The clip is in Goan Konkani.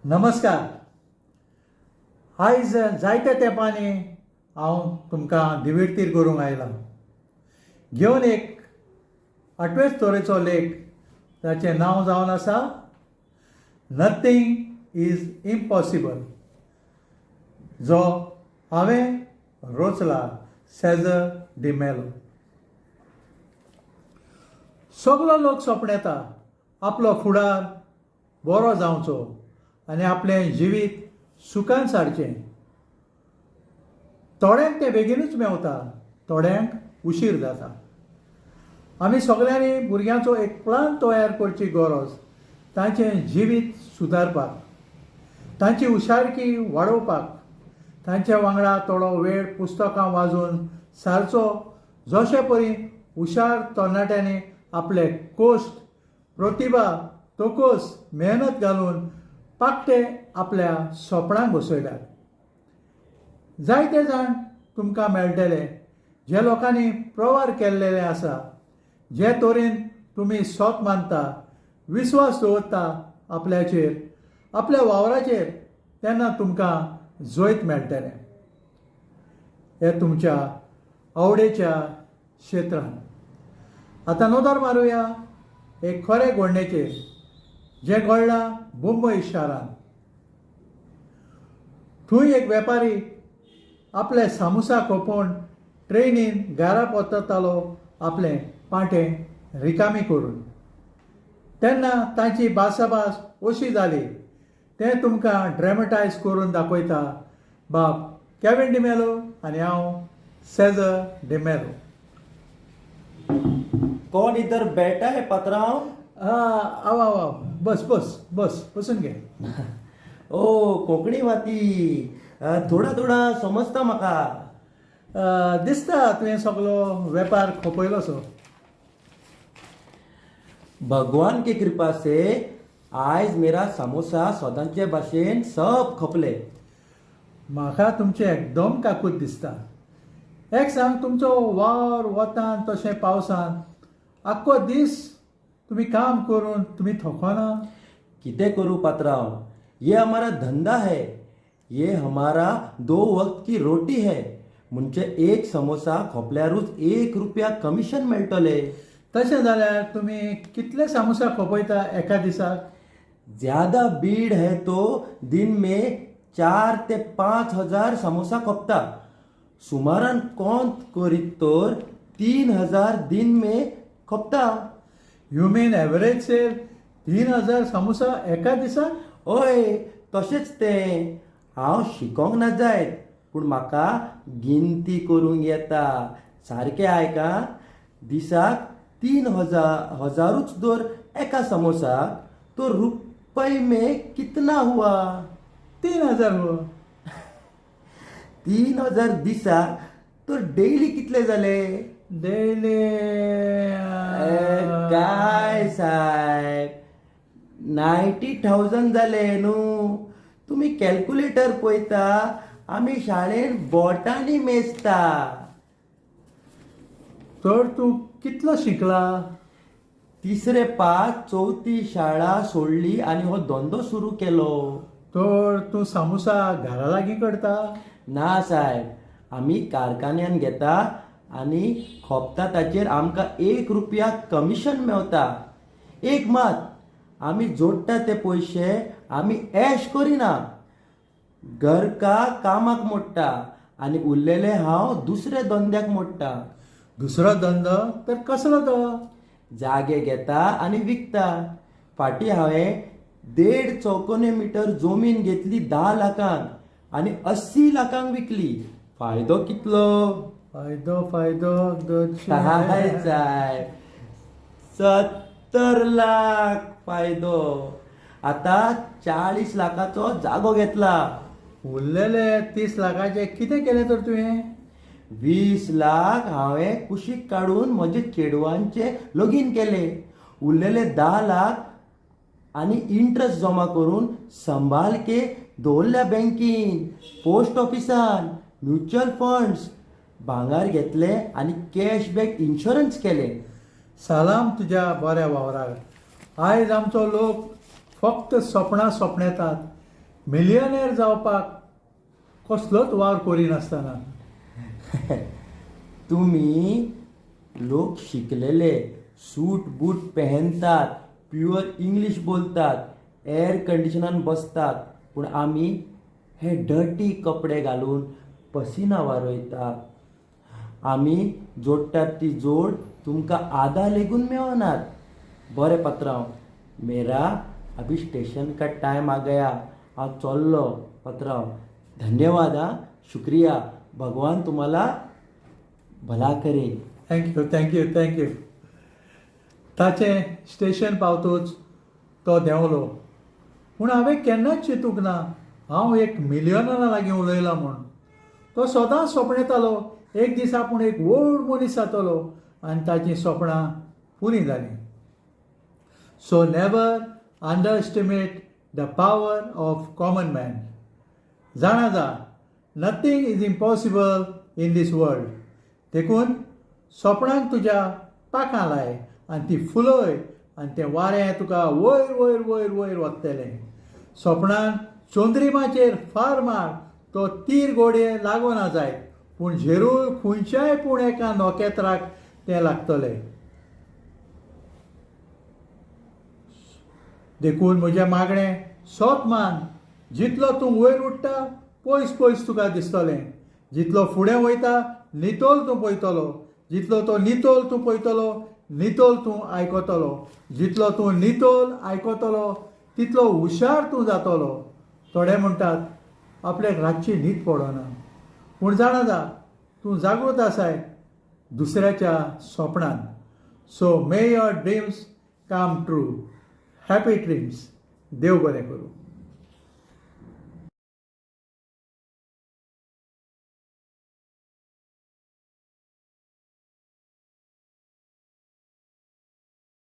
नमस्कार. आयज जायत्या तेंपांनी हांव तुमकां दिविर्तीर करूंक आयलां घेवन एक आठवेच तरेचो लेख, ताचें नांव जावन आसा नथींग is impossible, जो हांवें रचला सेजर डिमेलो. सगलो लोक सपनेता आपलो फुडार बरो जावचो आनी आपलें जिवीत सुखान सारचें. थोड्यांक तें बेगीनूच मेवता, थोड्यांक उशीर जाता. आमी सगल्यांनी भुरग्यांचो एक प्लान तयार करची गरज, तांचें जिवीत सुदारपाक, तांची हुशारकी वाडोवपाक, तांचे वांगडा थोडो वेळ पुस्तकां वाजून सारचो. जशे परी हुशार तरणाट्यांनी आपले कोश्ट, प्रतिभा, तोकोस, मेहनत घालून पाकटे आपल्या सोपणांक बसयल्यात. जायते जाण तुमकां मेळटले जे लोकांनी प्रवार केल्लेले आसा. जे तरेन तुमी सोत मानता, विस्वास दवरता आपल्याचेर, आपल्या वावराचेर, तेन्ना तुमकां जैत मेळटलें हे तुमच्या आवडेच्या क्षेत्रान. आतां नदर मारुया एक खरें घडणेचेर जें घडलां मुंबय शारांत. थंय एक वेपारी आपले सामोसा खोपोवन ट्रेनीन घरा परततालो आपलें पांटें रिकामी करून. तेन्ना तांची भासाभास अशी जाली, तें तुमकां ड्रॅमेटायज करून दाखयता बाब केविन डिमेलो आनी हांव सेजर डिमेलो. कौन इधर बैठा है पतराव? आव आव आव, बस बस बस, बसून घे. ओ कोंकणी वाती थोडा थोडा समजता म्हाका. दिसता तुवें सगलो वेपार खोपयलोसो. भगवान के कृपा से आयज मेरा समोसा सदांचे भाशेन सब खपले. म्हाका तुमचें एकदम काकूत दिसता. एक सांग, तुमचो वावर वतान तशें पावसान आख्खो दीस तुमी काम करून तुमी थकोना? कितें करूं पात्रांव, ये हमारा धंदा है, ये हमारा दो वक्त की रोटी है. म्हणजे एक समोसा खोपल्यारूच 1 रुपया कमिशन मेळटले. तशें जाल्यार तुमी कितले सामोसा खोपयता एका दिसाक? ज्यादा भीड़ है तो दिन में 4 ते 5 हजार समोसा खपता. सुमारान कोंत करीत तर 3000 दिन में खपता. You mean average sale 3000 samosa एका दिसाक? हय, तशेंच तें. हांव शिकोंक ना जायत, पूण म्हाका गिनती करूंक येता. सारकें आयक आं, दिसाक 3000 हजारूच दर एका समोसाक, तो रुपये में कितना हुआ? 3000 हो. 3000 दिसाक, तर डेली कितले जाले? डेली काय साहेब, 90,000 जाले न्हू. तुमी कॅल्क्युलेटर पळयता, आमी शाळेन बोटांनी मेजता. तर तूं कितलो शिकला? तिसरे पास. चवथी शाळा सोडली आनी हो धंदो सुरू केलो. तर तूं सामोसा घरा लागीं करता? ना साहेब, आमी कारखान्यान घेता आनी खोपता. ताचेर आमकां 1 रुपया कमिशन मेवता. एक मात, आमी जोडटा ते पयशे आमी एश करिना. घरका कामाक मोडटा आनी उरलेले हांव दुसऱ्या धंद्याक मोडटा. दुसरो धंदो तर कसलो तो? जागे घेता आनी विकता. फाटीं हांवें 1.5 चौकोनी मिटर जमीन घेतली 10 लाखांक आनी 80 लाखांक विकली. फायदो कितलो? फायदो फायदो 200. काय साहेब, 70 लाख फायदो. आता 40 लाखाचो जागो घेतला. उरलेले 30 लाखाचे कितें केलें तर तुवें? 20 लाख हांवें कुशीक काडून म्हजे चेडवांचें लगीन केलें. उरलेले 10 लाख आनी इंट्रस्ट जमा करून संभाल के दवरल्या बँकीन, पोस्ट ऑफिसान, म्युच्युअल फंड्स, भांगर घेतले आनी कॅश बॅक इन्शुरन्स केलें. सलाम तुज्या बऱ्या वावराक. आयज आमचो लोक फक्त सपनां सपनेतात. मिलियनेर जावपाक कसलोच वावर करिनासतना. तुम्ही लोक शिकलेले, सूट बूट पेहनतात, प्युअर इंग्लिश बोलतात, एअर कंडिशनान बसतात, पूण आमी हे डर्टी कपडे घालून पसिना वारयतात. आमी जोडटात ती जोड तुमकां आदा लेगून मेळनात. बरें पात्रांव, मेरा अभी स्टेशन का टायम आ गया, हांव चल्लो पात्रांव. धन्यवाद. हा, शुक्रिया. भगवान तुम्हाला भला करे. Thank you, thank you, thank you. ताचें स्टेशन पावतूच तो देंवलो. पूण हांवें केन्नाच चिंतूंक ना हांव एक मिलियनरा लागीं उलयलां म्हूण. तो सदांच सपनेतालो एक दीस आपूण एक व्हड मनीस जातलो आनी ताचीं सपनां पुरीं जालीं. So never underestimate the power of common man. जाणा जा, nothing is impossible in this world. देखून सपनांक तुज्या पाखां लाय आनी ती फुलय आनी तें वारें तुका वयर वयर वयर वयर वतलें. सपनान चंद्रिमाचेर फार मार, तो तीर घडये लागना जायत, पूण झेरूर खंयच्याय पूण एका नखेत्राक तें लागतलें. देखून म्हजें मागणें सोत मान. जितलो तूं वयर उडटा, पयस पयस तुका दिसतलें. जितलो फुडें वयता, नितोल तूं पळयतलो. जितलो तो नितोल तूं पळयतलो, नितोल तूं आयकतलो. जितलो तूं नितोल आयकतलो, तितलो हुशार तूं जातलो. थोडे म्हणटात आपल्याक रातची न्हीद पडना, पूण जाणा जा, तूं जागृत आसाय दुसऱ्याच्या सोपणान. So may your dreams come true. Happy dreams. देव बरें करूं.